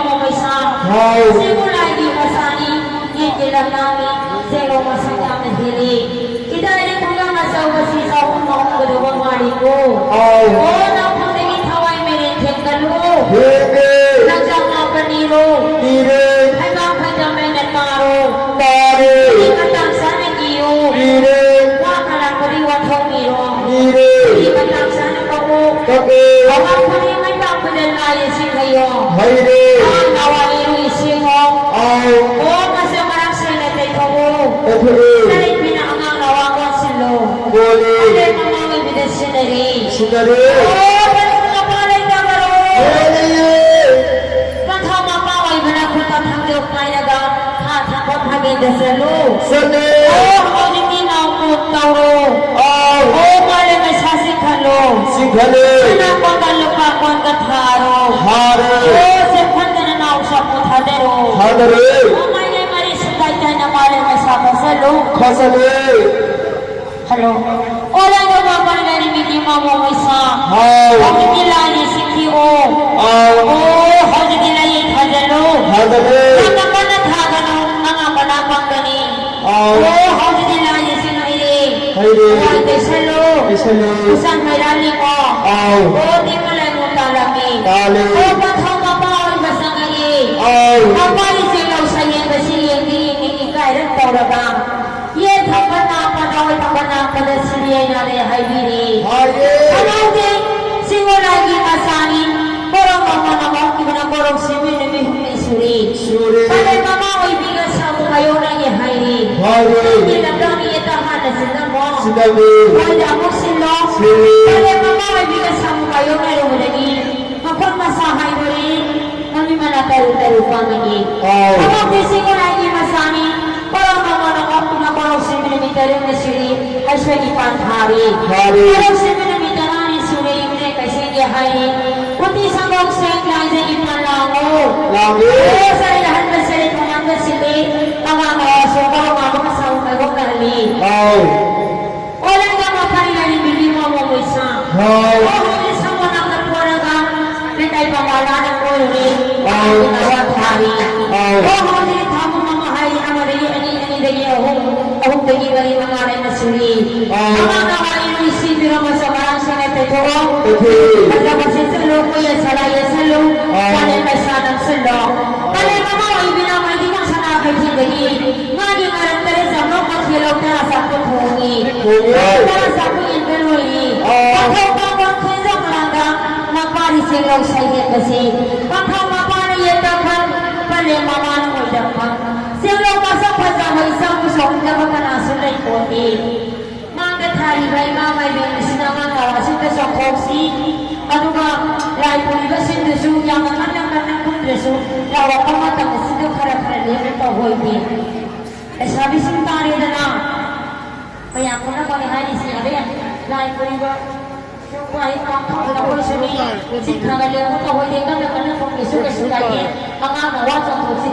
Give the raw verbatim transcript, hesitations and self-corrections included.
ꯃꯃꯩꯁꯥ꯫ ꯍꯥꯎ꯫ ꯁꯤꯕꯨ ꯂꯥꯏꯒꯤ ꯃꯆꯥꯅꯤ, ꯌꯦꯠꯀꯤ ꯂꯝꯂꯥꯡꯅꯤ, ꯁꯦꯡꯕ ꯃꯁꯛ ꯌꯥꯝꯅ ꯍꯦꯜꯂꯤ꯫ ꯈꯤꯇꯗꯤ ꯈꯨꯡꯒꯪ ꯑꯆꯧꯕꯁꯤ ꯆꯍꯨꯝ ꯃꯍꯨꯝꯒꯗꯧꯕ ꯃꯥꯜꯂꯤꯀꯣ꯫ ꯍꯥꯎ꯫ ꯑꯣ, ꯅꯥꯎꯐꯪꯗꯒꯤ ꯊꯋꯥꯏ ꯃꯩꯔꯦꯟ ꯊꯦꯡꯒꯠꯂꯨ꯫ ꯊꯦꯡꯉꯦ꯫ ꯂꯪꯆꯥꯛ ꯃꯥꯄꯟ ꯅꯤꯔꯣ꯫ ꯅꯤꯔꯦ꯫ ꯍꯩꯕꯥꯡ ꯐꯩꯗꯝ ꯃꯩꯅ ꯇꯥꯔꯣ꯫ ꯇꯥꯔꯦ꯫ ꯁꯤꯗꯤ ꯃꯇꯥꯡ ꯆꯥꯅ ꯏꯌꯨ꯫ ꯏꯔꯦ꯫ ꯋꯥ ꯈꯔ ꯈꯔꯤ ꯋꯥꯊꯣꯛ ꯏꯔꯣ꯫ ꯏꯔꯦ꯫ ꯁꯤꯗꯤ ꯃꯇꯥꯡ ꯆꯥꯅ ꯀꯛꯎ꯫ ꯀꯛꯎ꯫ ꯑꯋꯥꯡ ꯈꯨꯗꯤꯡ ꯃꯩ ꯄꯥꯛꯄꯗ ꯂꯥꯏ ꯏꯁꯤꯡ ꯍꯩꯌꯣ꯫ ꯍꯩꯔꯦ꯫ ꯑꯉꯥꯡ ꯅꯋꯥ ꯏꯔꯨ ꯏꯁꯤꯡꯉꯣ꯫ ꯑꯥꯎ꯫ ꯑꯣ, ꯃꯁꯛ ꯃꯔꯥꯡ ꯁꯦꯡꯅ ꯇꯩꯊꯣꯛꯎ꯫ ꯇꯩꯊꯣꯛꯎ꯫ ꯆꯠꯅꯩ ꯐꯤꯅ ꯑꯉꯥꯡ ꯅꯋꯥ ꯀꯣꯟꯁꯤꯜꯂꯨ꯫ ꯀꯣꯜꯂꯦ꯫ ꯑꯗꯩ ꯃꯃꯥ ꯑꯣꯏꯕꯤꯗ ꯁꯤꯟꯅꯔꯤ꯫ ꯁꯤꯟꯅꯔꯤ꯫ ꯑꯣ, ꯃꯅꯨꯡ ꯃꯄꯥ ꯂꯩꯇꯕꯔꯣ? ꯂꯩꯌꯦ꯫ ꯄꯟꯊꯧ ꯃꯄꯥ ꯑꯣꯏꯕꯅ ꯈꯨꯠꯇ ꯊꯥꯡꯖꯧ ꯄꯥꯏꯔꯒ ꯊꯥ ꯊꯥꯡꯕ ꯐꯥꯒꯦꯗ ꯆꯠꯂꯨ꯫ ꯆꯠꯂꯦ꯫ ꯑꯣ, ꯍꯧꯖꯤꯛꯇꯤ ꯅꯥꯎ ꯀꯣꯟ ꯇꯧꯔꯣ꯫ ꯑꯥꯎ꯫ ꯑꯣ, ꯃꯥꯂꯦꯝ ꯃꯩꯁꯥ ꯆꯤꯡꯈꯠꯂꯣ꯫ ꯆꯤꯡꯈꯠꯂꯦ꯫ ꯁꯅꯥ ꯀꯣꯟꯒ ꯂꯨꯄꯥ ꯀꯣꯟꯒ ꯊꯥꯔꯣ꯫ ꯊꯥꯔꯦ꯫ ꯑꯣ, ꯆꯦꯛꯐꯟꯗꯅ ꯅꯥꯎ ꯆꯐꯨ ꯊꯥꯗꯔꯣ꯫ ꯊꯥꯗꯔꯦ꯫ ꯑꯣ, ꯃꯥꯏꯅꯦ ꯃꯔꯤ ꯁꯨꯡꯇꯥꯏ ꯇꯥꯏꯅ ꯃꯥꯂꯦꯝ ꯃꯩꯁꯥ ꯊꯥꯖꯜꯂꯨ꯫ ꯊꯥꯖꯜꯂꯦ꯫ ꯍꯜꯂꯣ꯫ ꯑꯣ, ꯂꯥꯏꯗ ꯃꯥꯄꯟ ꯂꯩꯔꯤ ꯃꯤꯒꯤ ꯃꯃꯣ ꯃꯩꯁꯥ꯫ ꯍꯥꯎ꯫ ꯍꯧꯖꯤꯛꯇꯤ ꯂꯥꯏꯅꯤ ꯁꯤꯈꯤꯑꯣ꯫ ꯑꯥꯎ꯫ ꯑꯣ, ꯍꯧꯖꯤꯛꯇꯤ ꯂꯥꯏꯌꯦ ꯊꯥꯖꯜꯂꯨ꯫ ꯊꯥꯖꯜꯂꯦ꯫ ꯌꯥꯝꯅ ꯀꯟꯅ ꯊꯥꯒꯅꯨ, ꯑꯉꯥꯡ ꯃꯅꯥ ꯄꯪꯒꯅꯤ꯫ ꯑꯥꯎ꯫ ꯑꯣ, ꯍꯧꯖꯤꯛꯇꯤ ꯂꯥꯏꯅꯤ ꯁꯤꯡ ꯍꯩꯔꯦ꯫ ꯍꯩꯔꯦ꯫ ꯍꯋꯥꯏ ꯇꯩꯁꯜꯂꯨ꯫ ꯇꯩꯁꯜꯂꯨ꯫ ꯎꯆꯥꯟ ꯃꯩꯔꯥ ꯂꯤꯡꯉꯣ꯫ ꯑꯥꯎ꯫ ꯑꯣ, ꯇꯤꯟ ꯃꯂꯥꯏ ꯃꯨ ꯇꯥꯜꯂꯝꯃꯤ꯫ ꯇꯥꯜꯂꯦ꯫ ꯑꯣ, ꯄꯟꯊꯧ ꯃꯄꯥ ꯑꯣꯏꯕ ꯆꯪꯉꯛꯏ꯫ ꯑꯥꯎ꯫ ꯃꯄꯥ ꯏꯆꯦ ꯂꯧ ꯁꯌꯦꯡꯕꯁꯤ ꯌꯦꯡꯗꯤ ꯌꯦꯡꯉꯤ ꯏꯀꯥꯏꯔꯞ ꯇꯧꯔꯒ꯫ ꯌꯦꯟ ꯊꯣꯡꯕ ꯅꯥꯛꯄꯗ, ꯑꯣꯏ ꯊꯣꯡꯕ ꯅꯥꯛꯄꯗ ꯁꯤꯔꯦ ꯅꯥꯔꯦ ꯍꯥꯏꯕꯤꯔꯦ꯫ ꯍꯥꯏꯌꯦ꯫ ꯈꯪꯍꯧꯗꯦ, ꯁꯤꯡꯒꯣꯂꯥꯏꯒꯤ ꯃꯆꯥꯅꯤ꯫ ꯀꯣꯔꯧ ꯃꯃꯣꯟ ꯑꯃ ꯍꯧꯈꯤꯕꯅ ꯀꯣꯔꯧ ꯁꯤꯃꯤ ꯅꯨꯃꯤꯠ ꯍꯨꯝꯅꯤ ꯁꯨꯔꯦ꯫ ꯁꯨꯔꯦ꯫ ꯐꯔꯦ, ꯃꯃꯥ ꯑꯣꯏꯕꯤꯒ ꯁꯥꯎ ꯃꯥꯌꯣꯛꯅꯒꯦ ꯍꯥꯏꯔꯦ꯫ ꯍꯥꯏꯔꯦ꯫ ꯅꯪꯒꯤ ꯂꯝꯗꯝꯒꯤ ꯌꯦꯠꯇ ꯍꯥꯟꯅ ꯁꯤꯜꯂꯝꯃꯣ꯫ ꯁꯤꯜꯂꯝꯃꯦ꯫ ꯃꯣꯏꯗ ꯑꯃꯨꯛ ꯁꯤꯜꯂꯣ꯫ ꯁꯤꯜꯂꯦ꯫ ꯐꯔꯦ, ꯃꯃꯥ ꯑꯣꯏꯕꯤꯒ ꯁꯥꯎ ꯃꯥꯌꯣꯛꯅꯔꯨꯕꯗꯒꯤ ꯃꯈꯣꯏ ꯃꯁꯥ ꯍꯥꯏꯗꯣꯔꯛꯏ꯫ ꯃꯃꯤꯠ ꯃꯅꯥ ꯇꯔꯨ ꯇꯔꯨ ꯄꯥꯡꯉꯛꯏ꯫ ꯑꯥꯎ꯫ ꯊꯕꯛꯇꯤ ꯁꯤꯡꯒꯣꯂꯥꯏꯒꯤ ꯃꯆꯥꯅꯤ꯫ ꯀꯣꯔꯧ ꯃꯃꯣꯟ ꯑꯃ ꯍꯧꯈꯤꯕꯅ ꯀꯣꯔꯧ ꯁꯤꯃꯤ ꯅꯨꯃꯤꯠ ꯇꯔꯦꯠꯅꯤ ꯁꯨꯔꯦ꯫ ꯍꯩꯁ꯭ꯋꯔ ꯅꯤꯄꯥꯟ ꯊꯥꯔꯦ꯫ ꯊꯥꯔꯦ꯫ ꯀꯣꯔꯧ ꯁꯤꯃꯤ ꯅꯨꯃꯤꯠ ꯇꯔꯥꯅꯤ ꯁꯨꯔꯦ, ꯌꯨꯝꯖꯦ ꯀꯩꯁꯦꯡꯒꯦ ꯍꯥꯏꯔꯦ꯫ ꯎꯇꯤ ꯁꯪꯒꯣꯝ ꯁꯦꯡ ꯂꯥꯏꯖ ꯏꯄꯥ ꯂꯥꯡꯉꯣ꯫ ꯂꯥꯡꯉꯦ꯫ ꯑꯣ, ꯆꯔꯩ ꯑꯍꯟꯕ ꯆꯔꯩ ꯊꯣꯡꯍꯟꯕ ꯁꯤꯜꯂꯤ꯫ ꯑꯉꯥꯡ ꯑꯋꯥ ꯁꯣꯛꯄ ꯃꯃꯥ ꯃꯁꯥꯕꯨ ꯃꯥꯏꯕꯣꯛꯅꯍꯜꯂꯤ꯫ ꯑꯥꯎ꯫ ꯑꯣ, ꯂꯩꯒ ꯃꯐꯩ ꯂꯩꯔꯤꯕꯤꯒꯤ ꯃꯃꯣ ꯃꯩꯁꯥ꯫ ꯍꯥꯎ꯫ ꯑꯣ, ꯍꯧꯖꯤꯛ ꯁꯪꯒꯣꯝ ꯅꯪꯒ ꯄꯣꯔꯒ ꯂꯩꯀꯥꯏ ꯄꯥꯃꯥ ꯂꯥꯟꯅ ꯀꯣꯏꯔꯨꯔꯦ꯫ ꯑꯥꯎ꯫ ꯑꯉꯥꯡꯒꯤ ꯍꯣ ꯍꯣ ꯍꯧꯖꯤꯛ ꯊꯥꯕꯨꯡ ꯑꯃ ꯍꯥꯏ ꯑꯃꯗꯒꯤ ꯑꯅꯤ, ꯑꯅꯤꯗꯒꯤ ꯑꯍꯨꯝ, ꯑꯍꯨꯝꯗꯒꯤ ꯃꯔꯤ, ꯃꯉꯥ ꯂꯩꯅ ꯁꯨꯔꯤ꯫ ꯑꯥ꯫ ꯑꯃꯅ ꯍꯥꯏ ꯅꯨꯡꯁꯤꯕꯤꯔꯣ ꯃꯁꯛ ꯃꯔꯥꯡ ꯁꯦꯡꯅ ꯇꯩꯊꯣꯛꯑꯣ꯫ ꯇꯩꯊꯣꯛꯑꯦ꯫ ꯐꯖꯕ ꯁꯦꯠꯆꯜꯂꯨ, ꯀꯣꯏꯌꯦ ꯁꯂꯥꯏ ꯌꯦꯠꯁꯜꯂꯨ, ꯑꯥ꯫ ꯀꯥꯂꯦꯟ ꯄꯩꯁꯥ ꯅꯝꯁꯤꯜꯂꯣ꯫ ꯑꯥ꯫ ꯀꯥꯂꯦꯟ ꯃꯃꯥ ꯑꯣꯏꯕꯤꯅ ꯃꯩꯗꯤ ꯃꯁꯅꯥ ꯀꯩꯊꯦꯜꯗꯒꯤ ꯉꯥꯒꯤ ꯉꯥꯔꯝ ꯇꯔꯦꯠ ꯆꯥꯝꯃꯉꯥ ꯃꯊꯦꯜ ꯂꯧ ꯇꯔꯥ ꯆꯥꯝꯃꯉꯥ ꯊꯣꯡꯉꯤ꯫ ꯊꯣꯡꯉꯤ꯫ ꯇꯔꯥ ꯆꯥꯝꯃꯉꯥ ꯌꯦꯟꯕ ꯂꯣꯏꯔꯤ꯫ ꯑꯥ꯫ ꯄꯥꯊꯧ ꯄꯥꯡꯕ ꯈꯦꯟꯖ ꯃꯔꯥꯡꯗ ꯃꯄꯥꯔꯤ ꯆꯦꯡꯂꯧ ꯁꯩꯍꯦꯟꯕꯁꯤ꯫ ꯄꯥꯊꯧ ꯃꯄꯥꯅ ꯌꯦꯟꯗ ꯈꯪ, ꯄꯂꯦꯝ ꯃꯃꯥꯅ ꯑꯣꯏꯗ ꯈꯪ꯫ ꯆꯦꯡꯂꯧ ꯃꯁꯛ ꯐꯖꯕ ꯏꯆꯥ ꯄꯨꯊꯣꯛꯇꯕ ꯀꯅꯥꯁꯨ ꯂꯩꯄꯣꯟꯇꯦ꯫ ꯃꯥꯡꯗ ꯊꯥꯔꯤꯕ ꯏꯃꯥ ꯃꯥꯏꯕꯦꯟ ꯑꯁꯤꯅ ꯑꯉꯥꯡ ꯑꯋꯥꯁꯤꯗ ꯆꯥꯎꯊꯣꯛꯁꯤ꯫ ꯑꯗꯨꯒ ꯂꯥꯏ ꯄꯨꯔꯤꯕꯁꯤꯡꯗꯨꯁꯨ ꯌꯥꯝꯅ ꯀꯟꯅ ꯀꯟꯅ ꯄꯨꯟꯗ꯭ꯔꯁꯨ ꯂꯥꯎꯔꯛꯄ ꯃꯇꯝ ꯑꯁꯤꯗ ꯈꯔ ꯈꯔ ꯂꯦꯞꯅ ꯇꯧꯍꯣꯏꯗꯦ꯫ ꯂꯩꯁꯥꯕꯤꯁꯤꯡ ꯇꯥꯔꯦꯗꯅ꯫ ꯃꯌꯥꯝ ꯄꯨꯝꯅꯃꯛꯅ ꯍꯥꯏꯔꯤꯁꯤ ꯌꯥꯔꯦ꯫ ꯂꯥꯏ ꯄꯨꯔꯤꯕ ꯁꯨꯝ ꯋꯥꯍꯩ ꯄꯥꯡꯊꯣꯛꯇꯅ ꯑꯩꯈꯣꯏꯁꯨ ꯃꯤ ꯆꯤꯟ ꯈꯔ ꯈꯔ ꯂꯦꯡꯕ ꯇꯧꯍꯣꯏꯗꯦ꯫ ꯀꯟꯅ ꯀꯟꯅ ꯈꯨꯝꯒꯦꯁꯨ ꯀꯩꯁꯨ ꯀꯥꯏꯗꯦ꯫ ꯑꯉꯥꯡꯅ ꯋꯥ ꯆꯥꯎꯊꯣꯛꯁꯤ꯫